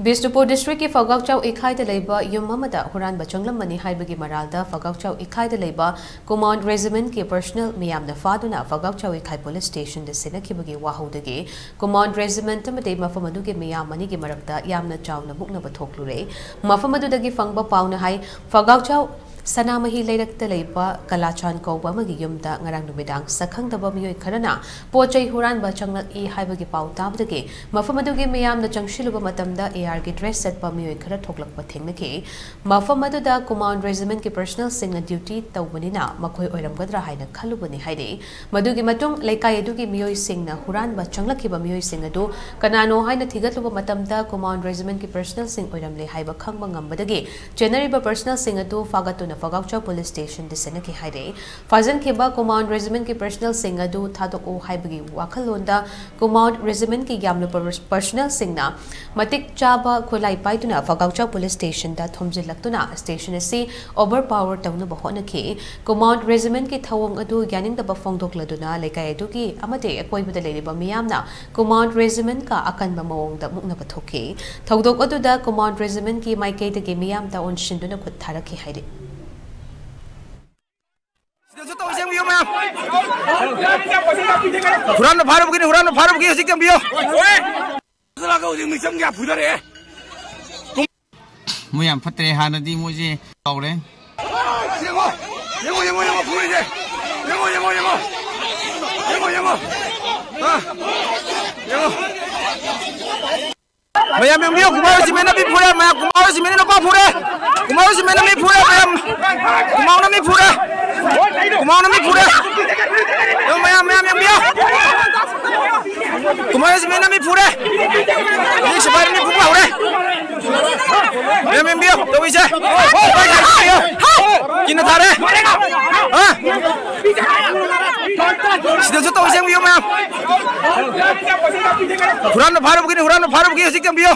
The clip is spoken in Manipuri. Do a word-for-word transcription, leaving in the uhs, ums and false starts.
ꯕꯤꯁꯅꯨꯄꯨꯔ ꯗꯤꯁꯇ꯭ꯔꯤꯛꯀꯤ ꯐꯒꯥꯎꯆꯥꯎ ꯏꯈꯥꯏꯗ ꯂꯩꯕ ꯌꯨꯝ ꯑꯃꯗ ꯍꯨꯔꯥꯟꯕ ꯆꯪꯂꯝꯕꯅꯤ ꯍꯥꯏꯕꯒꯤ ꯃꯔꯥꯜꯗ ꯐꯒꯥꯎꯆꯥꯎ ꯏꯈꯥꯏꯗ ꯂꯩꯕ ꯀꯨꯃꯥꯎꯟ ꯔꯦꯖꯤꯃꯦꯟꯠꯀꯤ ꯄꯔꯁꯅꯦꯜ ꯃꯤꯌꯥꯝꯅ ꯐꯥꯗꯨꯅ ꯐꯒꯥꯎꯆꯥꯎ ꯏꯈꯥꯏ ꯄꯨꯂꯤꯁ ꯁ꯭ꯇꯦꯁꯟꯗ ꯁꯤꯟꯅꯈꯤꯕꯒꯤ ꯋꯥꯍꯧꯗꯒꯤ ꯀꯨꯃꯥꯎꯟ ꯔꯦꯖꯤꯃꯦꯟꯠ ꯑꯃꯗꯤ ꯃꯐꯝ ꯑꯗꯨꯒꯤ ꯃꯤꯌꯥꯝ ꯑꯅꯤꯒꯤ ꯃꯔꯛꯇ ꯌꯥꯝꯅ ꯆꯥꯎꯅ ꯃꯨꯛꯅꯕ ꯊꯣꯛꯂꯨꯔꯦ꯫ ꯃꯐꯝ ꯑꯗꯨꯗꯒꯤ ꯐꯪꯕ ꯄꯥꯎꯅ ꯍꯥꯏ, ꯐꯒꯥꯎꯆꯥꯎ ꯁꯅꯥꯃꯍꯤ ꯂꯩꯔꯛꯇ ꯂꯩꯕ ꯀꯂꯥꯆꯥꯟ ꯀꯧꯕ ꯑꯃꯒꯤ ꯌꯨꯝꯗ ꯉꯔꯥꯡ ꯅꯨꯃꯤꯗꯥꯡ ꯁꯛꯈꯪꯗꯕ ꯃꯤꯑꯣꯏ ꯈꯔꯅ ꯄꯣꯠ ꯆꯩ ꯍꯨꯔꯥꯟꯕ ꯆꯪꯂꯛꯏ ꯍꯥꯏꯕꯒꯤ ꯄꯥꯎ ꯇꯥꯕꯗꯒꯤ ꯃꯐꯝ ꯑꯗꯨꯒꯤ ꯃꯤꯌꯥꯝꯅ ꯆꯪꯁꯤꯜꯂꯨꯕ ꯃꯇꯝꯗ ꯑꯦ ꯑꯥꯔꯒꯤ ꯗ꯭ꯔꯦꯁ ꯁꯦꯠꯄ ꯃꯤꯑꯣꯏ ꯈꯔ ꯊꯣꯛꯂꯛꯄ ꯊꯦꯡꯅꯈꯤ꯫ ꯃꯐꯝ ꯑꯗꯨꯗ ꯀꯨꯃꯥꯎꯟ ꯔꯦꯖꯤꯃꯦꯟꯠꯀꯤ ꯄꯔꯁꯅꯦꯜꯁꯤꯡꯅ ꯗ꯭ꯌꯨꯇꯤ ꯇꯧꯕꯅꯤꯅ ꯃꯈꯣꯏ ꯑꯣꯏꯔꯝꯒꯗ꯭ꯔꯥ ꯍꯥꯏꯅ ꯈꯜꯂꯨꯕꯅꯤ ꯍꯥꯏꯔꯤ꯫ ꯃꯗꯨꯒꯤ ꯃꯇꯨꯡ ꯂꯩꯀꯥꯏ ꯑꯗꯨꯒꯤ ꯃꯤꯑꯣꯏꯁꯤꯡꯅ ꯍꯨꯔꯥꯟꯕ ꯆꯪꯂꯛꯈꯤꯕ ꯃꯤꯑꯣꯏꯁꯤꯡ ꯑꯗꯨ ꯀꯅꯥꯅꯣ ꯍꯥꯏꯅ ꯊꯤꯒꯠꯂꯨꯕ ꯃꯇꯝꯗ ꯀꯨꯃꯥꯎꯟ ꯔꯦꯖꯤꯃꯦꯟꯠꯀꯤ ꯄꯔꯁꯅꯦꯜꯁꯤꯡ ꯑꯣꯏꯔꯝꯂꯦ ꯍꯥꯏꯕ ꯈꯪꯕ ꯉꯝꯕꯗꯒꯤ ꯆꯦꯟꯅꯔꯤꯕ ꯄꯔꯁꯅꯦꯜꯁꯤꯡ ꯑꯗꯨ ꯐꯥꯒꯠꯇꯨꯅ ꯐꯒꯥꯎꯆꯥꯎ ꯄꯨꯂꯤꯁ ꯁ꯭ꯇꯦꯁꯟꯗ ꯁꯤꯟꯅꯈꯤ ꯍꯥꯏꯔꯤ꯫ ꯐꯥꯖꯤꯟꯈꯤꯕ ꯀꯨꯃꯥꯎꯟ ꯔꯦꯖꯤꯃꯦꯟꯠꯀꯤ ꯄꯔꯁꯅꯦꯜꯁꯤꯡ ꯑꯗꯨ ꯊꯥꯗꯣꯛꯎ ꯍꯥꯏꯕꯒꯤ ꯋꯥꯈꯜꯂꯣꯟꯗ ꯀꯨꯃꯥꯎꯟ ꯔꯦꯖꯤꯃꯦꯟꯠꯀꯤ ꯌꯥꯝꯂꯕ ꯄꯔꯁꯅꯦꯜꯁꯤꯡꯅ ꯃꯇꯤꯛ ꯆꯥꯕ ꯈꯨꯠꯂꯥꯏ ꯄꯥꯏꯗꯨꯅ ꯐꯒꯥꯎꯆꯥꯎ ꯄꯨꯂꯤꯁ ꯁ꯭ꯇꯦꯁꯟꯗ ꯊꯣꯝꯖꯤꯜꯂꯛꯇꯨꯅ ꯁ꯭ꯇꯦꯁꯟ ꯑꯁꯤ ꯑꯣꯚꯔ ꯄꯥꯋꯔ ꯇꯧꯅꯕ ꯍꯣꯠꯅꯈꯤ꯫ ꯀꯨꯃꯥꯎꯟ ꯔꯦꯖꯤꯃꯦꯟꯠꯀꯤ ꯊꯧꯑꯣꯡ ꯑꯗꯨ ꯌꯥꯅꯤꯡꯗꯕ ꯐꯣꯡꯗꯣꯛꯂꯗꯨꯅ ꯂꯩꯀꯥꯏ ꯑꯗꯨꯒꯤ ꯑꯃꯗꯤ ꯑꯀꯣꯏꯕꯗ ꯂꯩꯔꯤꯕ ꯃꯤꯌꯥꯝꯅ ꯀꯨꯃꯥꯎꯟ ꯔꯦꯖꯤꯃꯦꯟꯠꯀ ꯑꯀꯟꯕ ꯃꯑꯣꯡꯗ ꯃꯨꯛꯅꯕ ꯊꯣꯛꯈꯤ꯫ ꯊꯧꯗꯣꯛ ꯑꯗꯨꯗ ꯀꯨꯃꯥꯎꯟ ꯔꯦꯖꯤꯃꯦꯟꯠꯀꯤ ꯃꯥꯏꯀꯩꯗꯒꯤ ꯃꯤꯌꯥꯝꯗ ꯑꯣꯟꯁꯤꯟꯗꯨꯅ ꯈꯨꯠ ꯊꯥꯔꯛꯈꯤ ꯍꯥꯏꯔꯤ꯫ ꯁꯤꯗꯁꯨ ꯇꯧꯔꯤꯁꯦ ꯌꯦꯡꯕꯤꯌꯨ ꯃꯌꯥꯝ꯫ ꯍꯨꯔꯥꯟꯕ ꯐꯥꯔꯨꯕꯒꯤꯅꯤ, ꯍꯨꯔꯥꯟꯕ ꯐꯥꯔꯨꯕꯒꯤ ꯍꯧꯖꯤꯛ ꯌꯦꯡꯕꯤꯌꯨ꯫ ꯆꯠꯂꯒ ꯍꯧꯖꯤꯛ ꯃꯤꯆꯝ ꯀꯌꯥ ꯐꯨꯊꯔꯛꯑꯦ꯫ ꯃꯣꯏ ꯌꯥꯝ ꯐꯠꯇ꯭ꯔꯦ, ꯍꯥꯟꯅꯗꯤ ꯃꯣꯏꯁꯦ ꯇꯧꯔꯦ꯫ ꯌꯦꯡꯉꯣ, ꯌꯦꯡꯉꯣ, ꯌꯦꯡꯉꯣ, ꯌꯦꯡꯉꯣ, ꯐꯨꯔꯤꯁꯦ꯫ ꯌꯦꯡꯉꯣ, ꯌꯦꯡꯉꯣ, ꯌꯦꯡꯉꯣ꯫ ꯌꯦꯡꯉꯣ, ꯌꯦꯡꯉꯣ꯫ ꯑ, ꯌꯦꯡꯉꯣ꯫ ꯃꯌꯥꯝ ꯌꯦꯡꯕꯤꯌꯨ, ꯀꯨꯃꯥꯔ ꯁꯤꯃꯦꯟꯅ ꯃꯤ ꯐꯨꯔꯦ, ꯃꯌꯥꯝ, ꯀꯨꯃꯥꯔ ꯁꯤꯃꯦꯟꯅ ꯅꯨꯄꯥ ꯐꯨꯔꯦ, ꯀꯨꯃꯥꯔ ꯁꯤꯃꯦꯟꯅ ꯃꯤ ꯐꯨꯔꯦ, ꯃꯌꯥꯝ, ꯀꯨꯃꯥꯔꯅ ꯃꯤ ꯐꯨꯔꯦ, ꯀꯨꯃꯥꯔꯅ ꯃꯤ ꯐꯨꯔꯦ, ꯌꯦꯡꯉꯨ, ꯃꯌꯥꯝ, ꯃꯌꯥꯝ ꯌꯦꯡꯕꯤꯌꯨ, ꯀꯨꯃꯥꯔ ꯁꯤꯃꯦꯟꯅ ꯃꯤ ꯐꯨꯔꯦ, ꯃꯤ ꯁꯤꯐꯥꯏꯅ ꯃꯤ ꯐꯨꯕ ꯍꯧꯔꯦ, ꯃꯌꯥꯝ ꯌꯦꯡꯕꯤꯌꯨ, ꯇꯧꯔꯤꯁꯦ, ꯀꯤꯅ ꯊꯥꯔꯦ, ꯍꯥ? ꯁꯤꯗꯁꯨ ꯇꯧꯔꯤꯁꯦ ꯌꯦꯡꯕꯤꯌꯨ, ꯃꯌꯥꯝ, ꯍꯨꯔꯥꯟꯕ ꯐꯥꯔꯨꯕꯒꯤꯅꯤ, ꯍꯨꯔꯥꯟꯕ ꯐꯥꯔꯨꯕꯒꯤ ꯍꯧꯖꯤꯛ ꯌꯦꯡꯕꯤꯌꯨ꯫